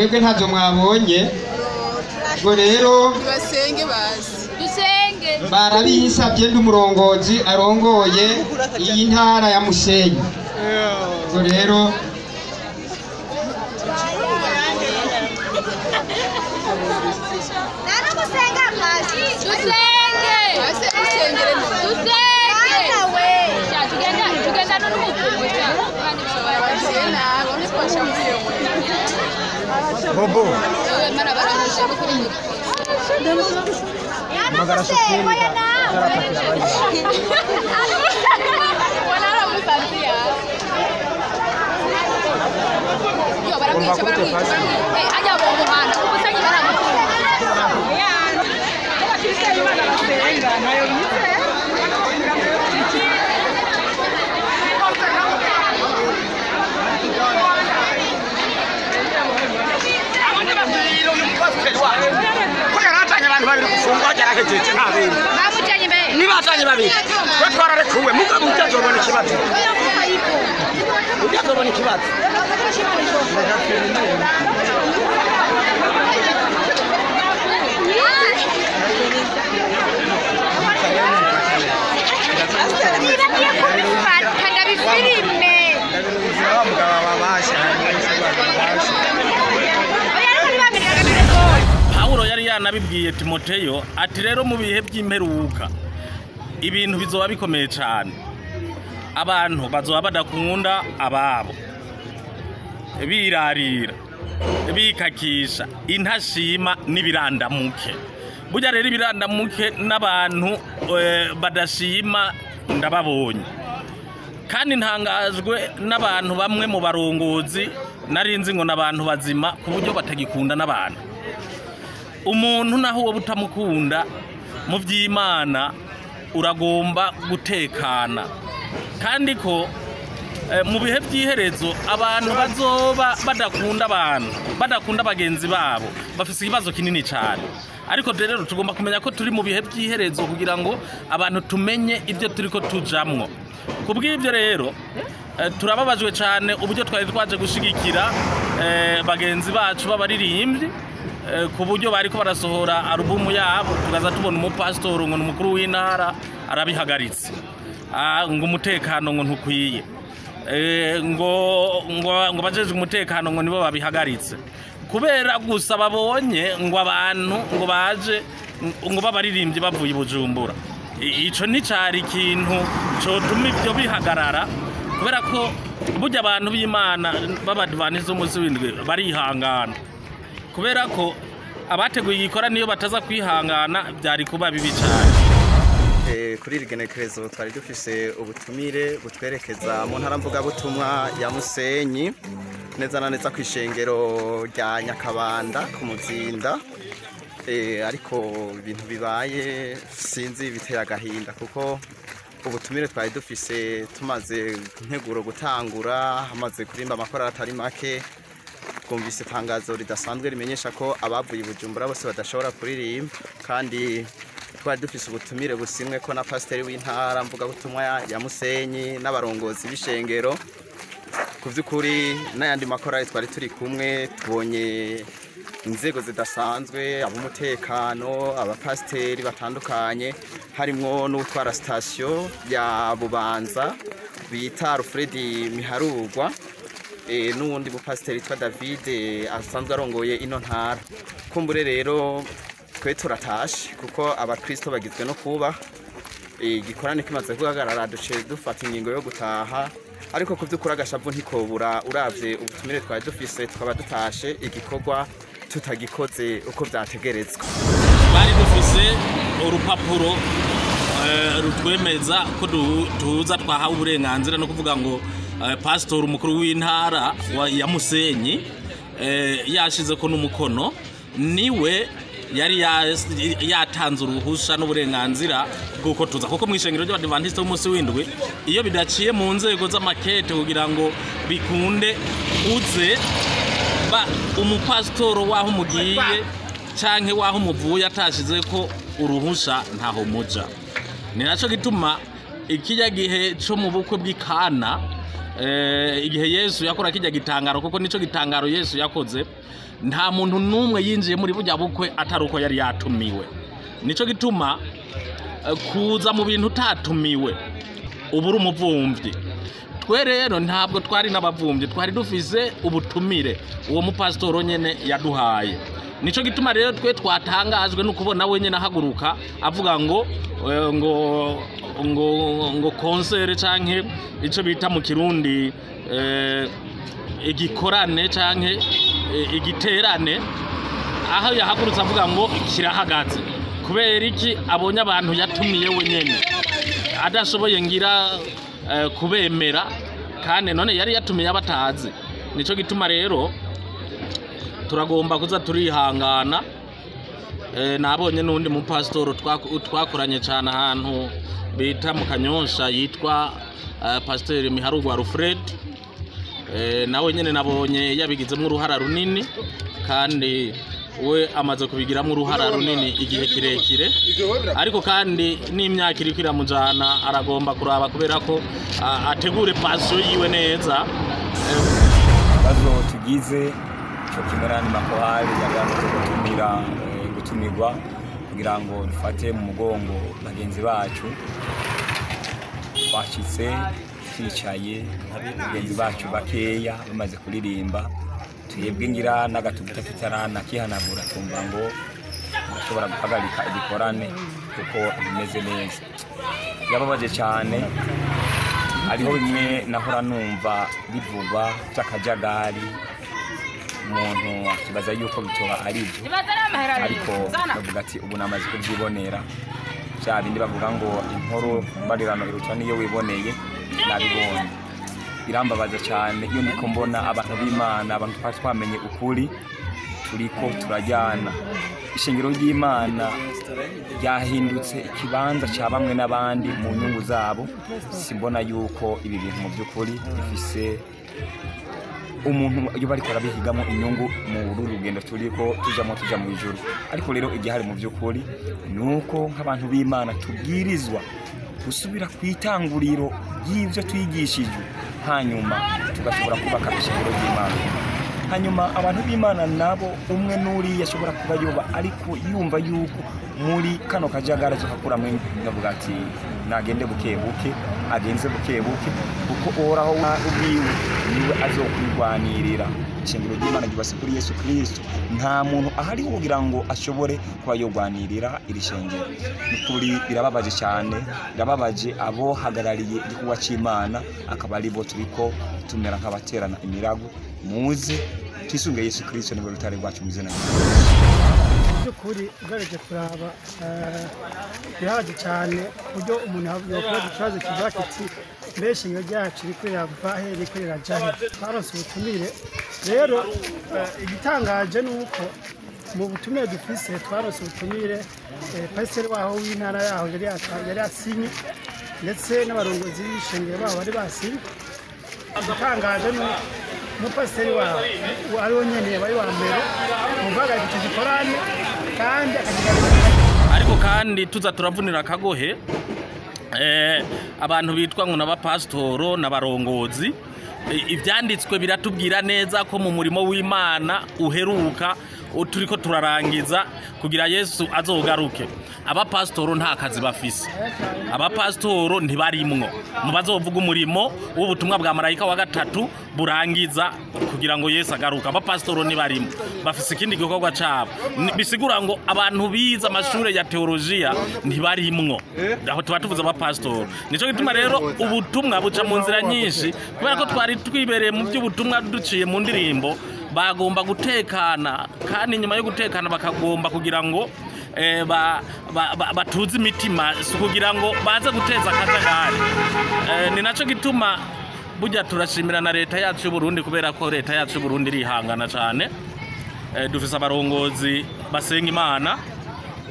Mwebwe ntabyo mwabonye. Ubwo rero basenge bazi dusenge barabisabye ndi umurongozi arongoye iyi ntara ya Musenyi. Ubwo rero Bobo. Pawulo yari yanabibwiye Timoteyo ati rero mu bihe by'imperuka ibintu bizoba bikomeye cyane, abantu bazoba badakunda ababo, birarira, bikakisha, intashima n'ibirandamuke. Burya rero ibirandamuke n'abantu badashima ndababonye, kandi ntangajwe n'abantu bamwe mu barongozi narinzi ngo n'abantu bazima ku buryo batagikunda n'abantu. Umuntu naho uwo butamukunda mu by'Imana uragomba gutekana, kandi ko mu bihe by'iherezo abantu bazoba badakunda abantu, badakunda bagenzi babo, bafise ikibazo kinini cyane. Ariko rero tugomba kumenya ko turi mu bihe by'iherezo kugira ngo abantu tumenye ibyo turiko tujamwo. Kubw'ibyo rero turababajwe cyane uburyo twari twaje gushigikira bagenzi bacu b'abaririmbyi ku buryo bariko barasohora alubumu yabo, tukaza tubona umupasitori ngo umukuru w'intara arabihagaritse, ngo umutekano ngo ntukwiye, ngo bajejwe umutekano ngo nibo babihagaritse kubera gusa babonye ngo abantu ngo baje ngo babaririmbyi bavuye i Bujumbura. Ico nticari ikintu cotuma ivyo bihagarara, kubera ko burya abantu b'Imana b'abadivantiste b'umunsi w'indwi barihangana, kubera ko abateguye igikora niyo bataza kwihangana byari kuba bibi cyane. Kuri iri genekerezo twari dufise ubutumire butwerekeza mu ntara mvugabutumwa ya Musenyi, neza na neza kw'ishengero rya Nyakabanda ku Muzinda. Ariko ibintu bibaye sinzi biteye agahinda, kuko ubutumire twari dufise tumaze integuro gutangura, hamaze kurimba amakora atari make, twumvise itangazo ridasanzwe rimenyesha ko abavuye i Bujumbura bose badashobora kuririmba, kandi twari dufise ubutumire busimwe ko na pasiteri w'intara mvugabutumwa ya Musenyi n'abarongozi b'ishengero. Ku by'ukuri n'ayandi makorali twari turi kumwe, tubonye inzego zidasanzwe, ab'umutekano, abapasiteri batandukanye, harimwo n'utwara sitasiyo ya Bubanza bita Alfred Miharugwa, n'uwundi mupasiteri yitwa David asanzwe arongoye ino ntara. Kumbure rero twe turatashe kuko abakristo bagizwe no kuba igikorane kimaze guhagarara, duce dufata ingingo yo gutaha. Ariko ku by'ukuri agashavu ntikobura, uravye ubutumire twari dufise tukaba dutashe igikorwa tutagikoze uko byategerezwa. Bari dufise urupapuro rutwemeza ko tuza twahawe uburenganzira, no kuvuga ngo pastor umukuru w'intara ya Musenyi yashize ko n'umukono, niwe yari yatanze uruhusha n'uburenganzira bw'uko tuza, kuko mu ishengero ry'abadivantiste b'umunsi w'indwi iyo bidaciye mu nzego z'amakete kugira ngo bikunde uze ba umupasitoro waho umugiye canke waho umuvuye atashize ko uruhusha ntaho muja. Ni naco gituma ikijya gihe co mu bukwe bw'Ikana, igihe Yesu yakora kijya gitangaro, kuko nico gitangaro Yesu yakoze, Nta muntu n'umwe yinjiye muri burya bukwe atari uko yari yatumiwe. Nico gituma kuza mu bintu utatumiwe uba uri umuvumvyi. Twe rero ntabwo twari n'abavumvyi, twari dufise ubutumire uwo mupasitoro nyene yaduhaye. Nico gituma rero twe twatangajwe no kubona we nyene ahaguruka avuga ngo ngo ngo ngo concert canke ico bita mu Kirundi igikorane canke igiterane, aho yahagurutse avuga ngo kirahagaze. Kubera iki? Abonye abantu yatumiye we nyene adashoboye ngira kubemera, kandi none yari yatumiye abatazi. Nico gituma rero turagomba kuza turihangana. Nabonye n'undi mupasitoro twakoranye cyane ahantu bita mu Kanyosha yitwa Pasiteri Miharugwa Alfred, nawe nyene nabonye yabigizemo uruhara runini, kandi we amaze kubigiramo uruhara runini igihe kirekire, ariko kandi n'imyaka iriko iramujana aragomba kuraba kubera ko ategure passion yiwe neza. Ibibazo tugize cyo kimwe n'andi makorali yari yamaze gutumirwa kugira ngo dufate mu mugongo bagenzi bacu. Twashitse twicaye bagenzi bacu bakeya bamaze kuririmba, twebwe ngira n'agatuguta tutaranakihanagura twumva ngo bashobora guhagarika igikorane kuko bimeze neza. Birababaje cyane, hariho bimwe nahora numva bivugwa by'akajagari, umuntu akibaza yuko bitoba ari byo, ariko bavuga ati ubu namaze kubyibonera. Bya bindi bavuga ngo inkuru mbarirano iruta niyo wiboneye, nabibonye. Birambabaza cyane iyo ndiko mbona abantu b'Imana, abantu twari twamenye ukuri, turiko turajyana. Ishingiro ry'Imana ryahindutse ikibanza cya bamwe n'abandi mu nyungu zabo. Simbona yuko ibi bintu mu by'ukuri bifise umuntu iyo bariko arabihigamo inyungu mu rugendo turiko tujamo tuja mu ijuru. Ariko rero igihari mu by'ukuri nuko nk'abantu b'Imana tubwirizwa gusubira kwitanguriro y'ivyo twigishijwe, hanyuma tugashobora kubaka ishingiro ry'Imana. Hanyuma abantu b'Imana nabo umwe n'uriya ashobora kuba yoba ariko yumva yuko muri kano kajagari tukakuramwe, ndavuga ati nagende buke buke, agenze buke buke, kuko Uhoraho ubwiwe niwe azokwirwanirira. Ishingiro ry'Imana ryubatse kuri Yesu Kristo, nta muntu ahari kugira ngo ashobore kuba yogwanirira iri shengero. Nukuri birababaje cyane, birababaje abo hagarariye igikorwa cy'Imana akaba ari bo turiko tumera nk'abaterana imirago. Muze twisunge Yesu Kristo, niwe rutare rwacu mu izina by'ukuri. Ugaragaje kuraba birababaje cyane uburyo umuntu yakora ikibazo kivuga kiti mbese ishingiro ryacu ririko rirava he, ririko riraja he? Twaronse ubutumire rero, igitangaje ni uko mu butumire dufise twaronse ubutumire, pasiteri waho w'intara yaho yari yasinye, ndetse n'abarongozi b'ishengero babo bari basinye. Igitangaje ni uko umupasiteri waho ari we nyene wari wa mbere mu guhagarika ico gikorane, kandi ariko kandi tuza turavunira akagohe abantu bitwa ngo n'abapasitoro n'abarongozi. Ivyanditswe biratubwira neza ko mu murimo w'Imana uheruka turiko turarangiza kugira Yesu azogaruke. Abapasitoro nta kazi bafise, abapasitoro ntibarimwo mu bazovuga umurimo w'ubutumwa bwa marayika wa gatatu burangiza kugira ngo Yesu agaruke. Abapasitoro ntibarimo, bafise ikindi gikorwa cabo. Bisigura ngo abantu bize amashure ya teologiya ntibarimwo, aho tuba tuvuze abapasitoro. Nico gituma rero ubutumwa buca mu nzira nyinshi, kubera ko twari twibereye mu by'ubutumwa duciye mu ndirimbo. Bagomba gutekana, kandi nyuma yo gutekana bakagomba kugira ngo batuze imitima, si kugira ngo baze guteza akajagari. Ni naco gituma burya turashimira na leta yacu y'Uburundi, kubera ko leta yacu y'Uburundi irihangana cane. Dufise abarongozi basenga Imana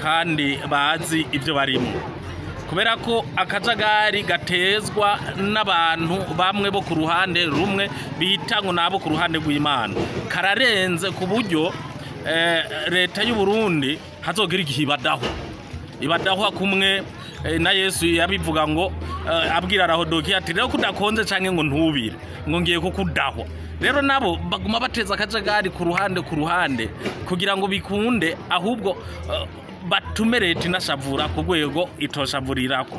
kandi bazi ivyo barimo, kubera ko akajagari gatezwa n'abantu bamwe bo ku ruhande rumwe bita ngo nabo ku ruhande rw'Imana kararenze, ku buryo leta y'u Burundi hazogira igihe ibadahwa kumwe na Yesu yabivuga ngo abwira Rahodokiya ati rero kudakonze canke ngo ntubire, ngo ngiye kukudahwa. Rero nabo baguma bateza akajagari ku ruhande ku ruhande kugira ngo bikunde, ahubwo batume leta inashavura ku rwego itoshavurirako.